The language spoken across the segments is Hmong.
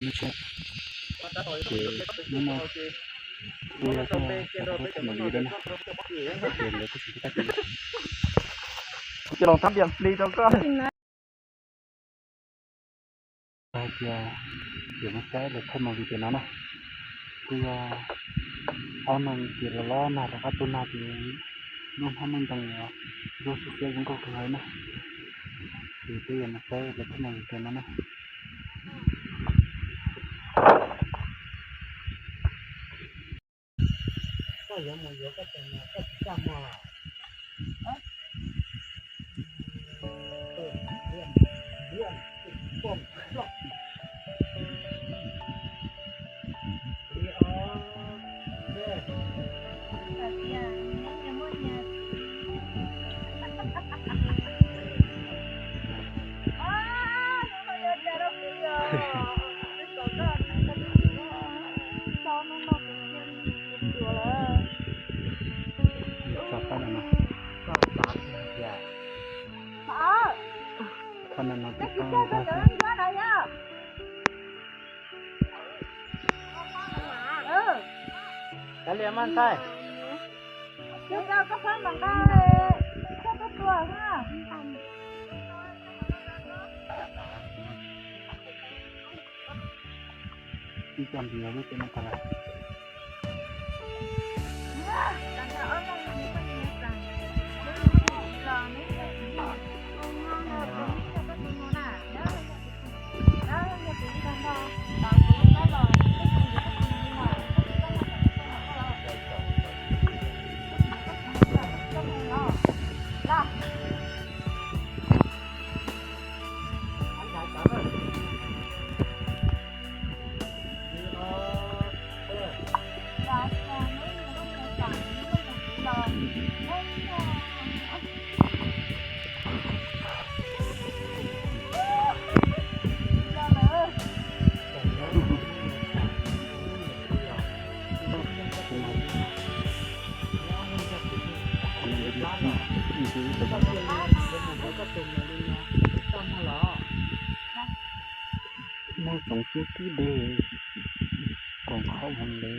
Ces hnub no kuj yog tuaj rau peb teb Maum Lis lawm na, ces lawv kuj tsis tau tag kis. Ces los thab npias fli rau koj. Hais tias yuav mus saib lawv thaij Maum Lis pem no na, kuj yog ob no ces los los nag rov qab tuaj nag ces lub hnab muaj ntees los ntsuab xiab xiab zoo nkauj kawg nkaus na. Ces peb yuav mus saib lawv thaij Maum Lis pem no na. Koj yuav mus yuav koj tus no koj tsis txaj muag los? Tso pab no. Pab no no twb pab no. Kav liam mas ntxhais. Ib co npis lub tsev no tag lawm. Muaj tsoom tub tib de koom qhov moog le.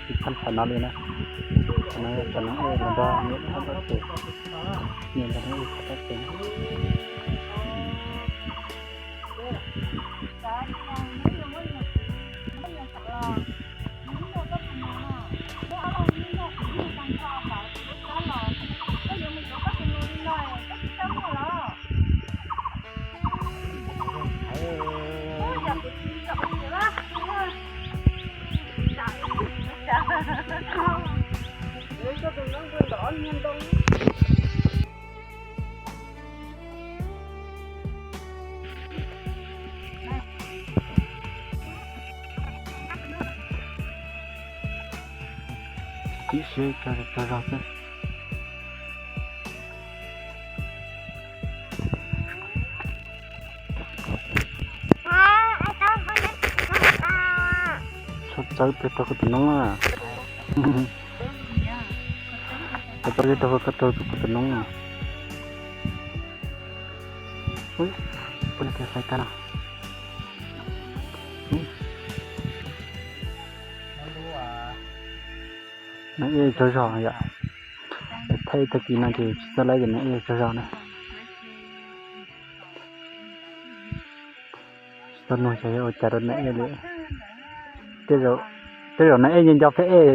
Tsis txhaj xav no li na. Xav no, xav no ej los nrog niam tham txoj kev, niam nrog ej tham txoj kev. Tib siab tso tso zog xwb. Txhob txawb peb rau koj tus noob na. Txhob txawb peb rau koj tus noob na. Ub, puas yog tias fais tag no? Nws ej tsaug zog yom. Thaij tag kis no ces tsis txawj laib ces nws ej tsaug zog na. Tsis tau nug xyov yog ua cas rau nws ej li. Tej zaum nws ej nco nco peb ej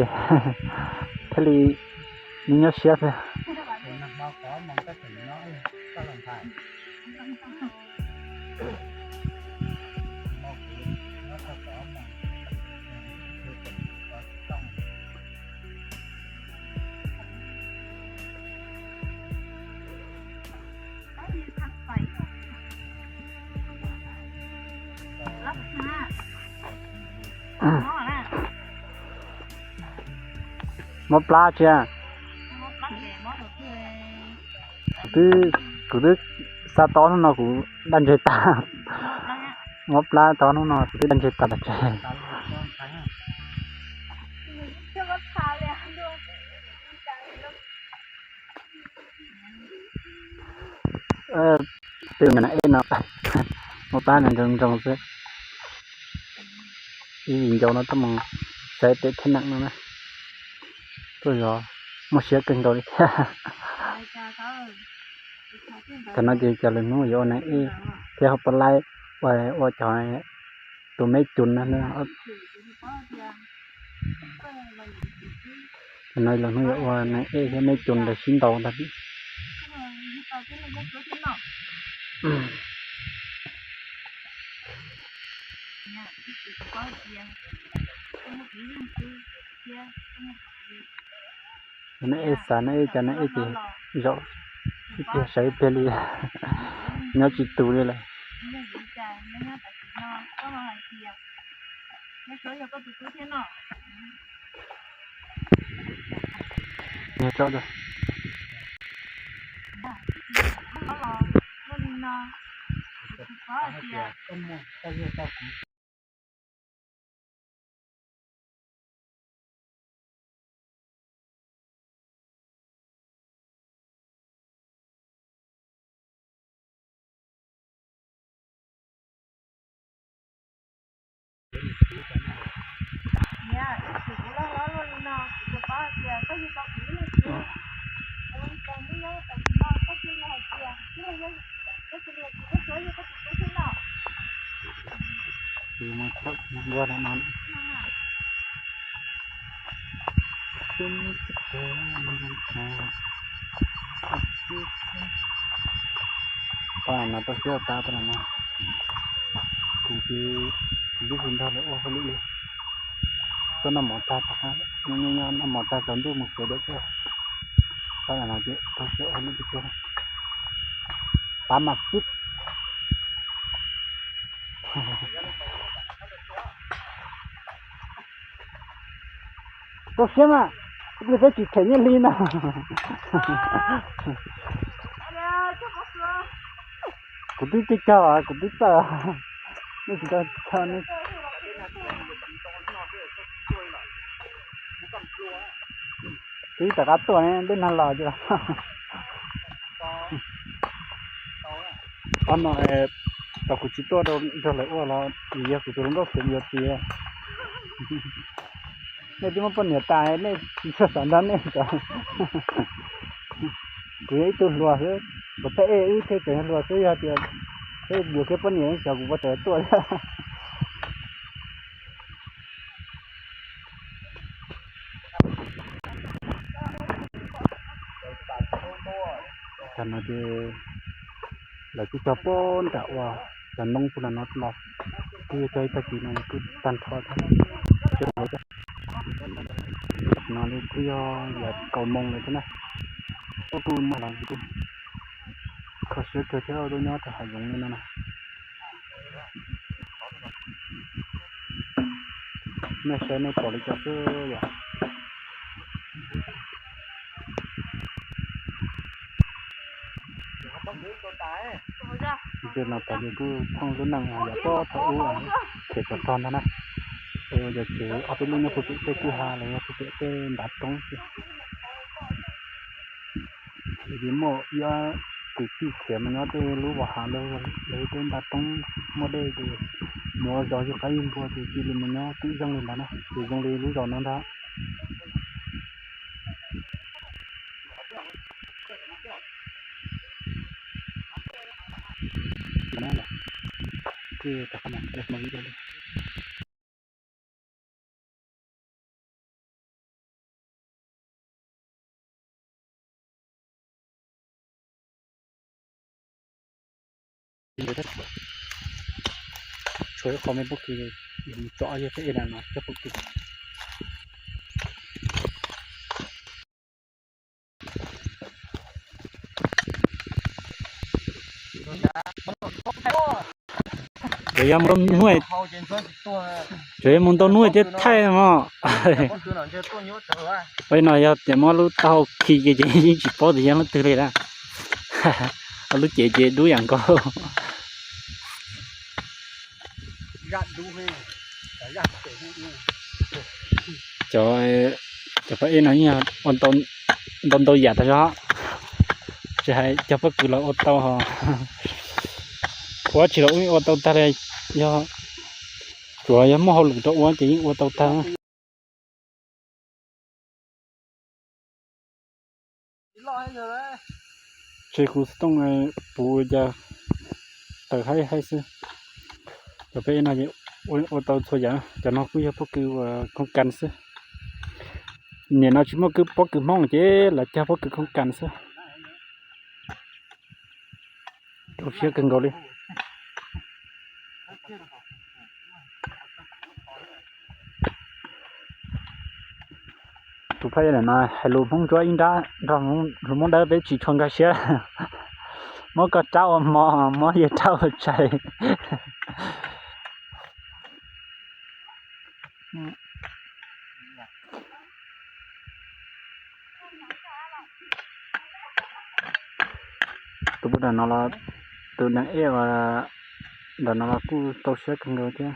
thiaj li nws nyob siab xwb. Mob plab tsis? Kuv twb, kuv twb xa tau hnub no kuv daj ntseg tag. Mob plab tau hnub no kuv twb daj ntseg tag los tsev. Peb mus na ej no, mus pab nroo nroo xwb. Ib vim ncaus no tuaj mus saib pem thiab neem no na, tuaj zov muaj siab kawg nkaus li thiab. Tam no ces cov lwm hnub yuav ua neeg ej thiab hauv pab laib ua, ua cov tus meb cun na. Tam no lwm hnub yuav ua neeg ej thiab meb cun ntawd sib ntaus ntag. Neeg ej xav neeg ej, cov neeg ej ces zaum ib pliag sawv ib pliag li, nyob tsis tus li lawm. Nyob tso. Pab no tau siab tas pab no. Kuv ces kuv twb hu nrog lawv ua hauj lwm li. Tuaj noj mov tag, nyob nyob noj mov tag tsaus ntuj mus tsev dawm thiab. Pab no ces tau siab ua hauj lwm tiag tiag. Pab mas xib. Tau siab mas, ib pliag peb tsis them nyiaj hli na. Kuv twb cog cog, kuv twb txawj, nej tsis tau cog ne. Twb rov qab tuaj ne, dej nag los ces los. Ob no, tau kuv tsis tuaj nrog lawv ua los vim yog kuv tus hluas nkauj khiav yuav txiv. Nej twb muaj poj niam tas, nej tsis tshua xav nrog nej cov. Kuv yog ib tug hluas xwb, kuv tej ej wb thiaj tseem yog hluas xwb, yog tias peb yuav kiag poj niam xyov kuv puas tseem tuaj thiab. Tam no ces lawv kuj cog pem nram uas cov noob puag nram no los, kuj yog cog ib tag kis no kuj tag nrho thiab. No li kuj yog yav kaum moos lawm thiab na, kuj muaj los kuj kho siab kawg thiab, lub nyob rau hav zoov li no na. Nej saib nej pom li cas xwb yom. Ntsia no tas ces kuj thooj lub neej yam pem thaum ub, khiav tsov rog ntag na. Es ua yog tsev ob peb lub nyob puag pem tej kwj ha los yog puag pem tej ntav roob xwb. Ces muaj ib ob kwv tij khiav mus nyob tej lub vos hav lawm, lawv tej ntav roob muaj dej ces mus ua zos yug qaib yug npua ces cia li mus nyob kwv zeej li ntawd na, ces zoo li lub zos no ntag. Tshuav ib qho me pob kws, tso yog tej ej na no coj pob kws. Tsuas yog mus ntau hnub, tsuas yog mus ntau hnub thiaj thaij mog. Ua no yog tias muab lub taub hau khi kiag ces yeej tsis paub tias yog leej twg li na. Lub cev ces dub yam nkaus. Cov, cov pab ej no yeej ua ntau ntau yam tag zog, tsis hais cog pob kws los ua tau hos, ua tsis los ua tau tag li, yog tsuas yog muaj hauj lwm rau ua ces yeej ua tau tag. Tseg kuv xov tooj puv cas tawm haib haib xwb. Cov peb no ces ua tau txhua yam, cov no kuj yog pob kws uas khoom kas xwb. Nim no tsis muaj pob kws Hmoob ces lawv cog pob kws khoom kas xwb. Rau siab kawg nkaus li. Tus phaj no hais lus Hmoob Ntsuab ib nrab nrog lus Hmoob Dawb peb tsis tshua nkag siab. Muab koj rab ua hmo, muab yawg rab ua tshais. Tus pub nram no los, tus neeg ej nram no los kuj txaus siab kawg nkaus thiab.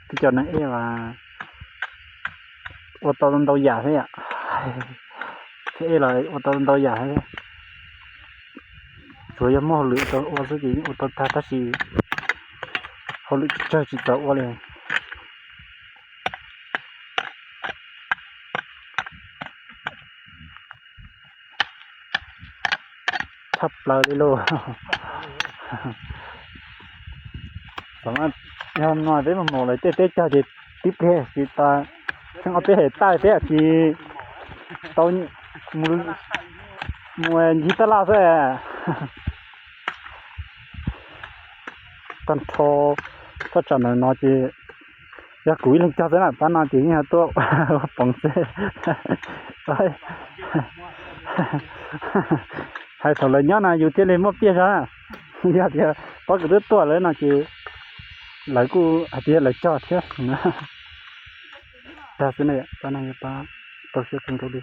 Tib co neeg ej as ua tau ntau yam thiab yom. Thiab ej los ua tau ntau yam thiab. Tsuas yog muaj hauj lwm rau ua xwb ces yeej ua tau tag tab sis hauj lwm tsis tsawg tsis txaus ua li. Tshaj plaws li lauj. Yog no peb mus mus lawv tej teb cog ces tib pliag tsis tas, tsheej ob peb hais taij peb tsis tau mus ncig taj laj xwb. Tag nrho thaj tsam ntawm no ces yog kuv ib leeg cog xwb na, pab no ces yeej yog tuaj ua poov xwb. Hais thaum lawv nyob no yus thiaj li muaj piaj zog na. Yog tias pob kws twb tuaj lawm no ces lawv kuj hais tias lawv cog thiab. Tag xwb na, pab no yog pab tau siab kawg nkaus li.